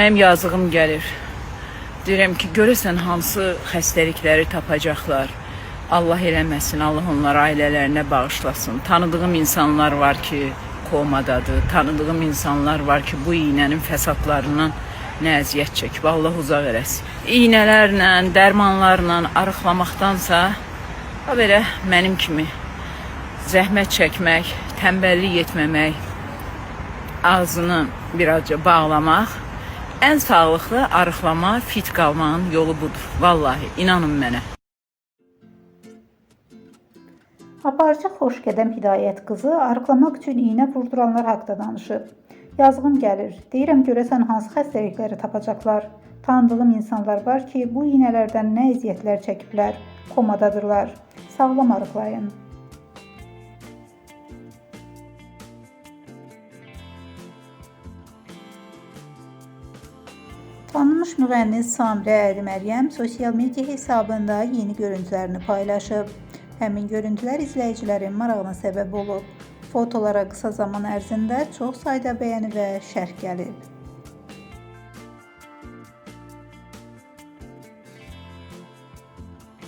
Mənim yazığım gəlir. Deyirəm ki, görəsən hansı xəstəlikləri tapacaqlar. Allah eləməsin, Allah onları ailələrinə bağışlasın. Tanıdığım insanlar var ki, komadadır. Tanıdığım insanlar var ki, bu iynənin fəsadlarından nə əziyyət çəkib. Allah uzaq eləsin. İynələrlə, dərmanlarla arıqlamaqdansa, ha belə mənim kimi zəhmət çəkmək, tənbəllik etməmək, ağzını birazca bağlamaq ən sağlıqlı arıqlama, fit qalmağın yolu budur. Vallahi inanın mənə. Aparıcı Xoşqədəm Hidayət qızı arıqlamaq üçün iynə vurduranlar haqda danışıb. Yazığım gəlir. Deyirəm görəsən hansı xəstəlikləri tapacaqlar. Tanıdığım insanlar var ki, bu iynələrdən nə əziyyətlər çəkiblər, komadadırlar. Sağlam arıqlayın. Tanınmış müğənni Samirə Əli Məryəm sosial media hesabında yeni görüntülərini paylaşıb. Həmin görüntülər izləyicilərin marağına səbəb olub. Fotolara qısa zaman ərzində çox sayda bəyəni və şərh gəlib.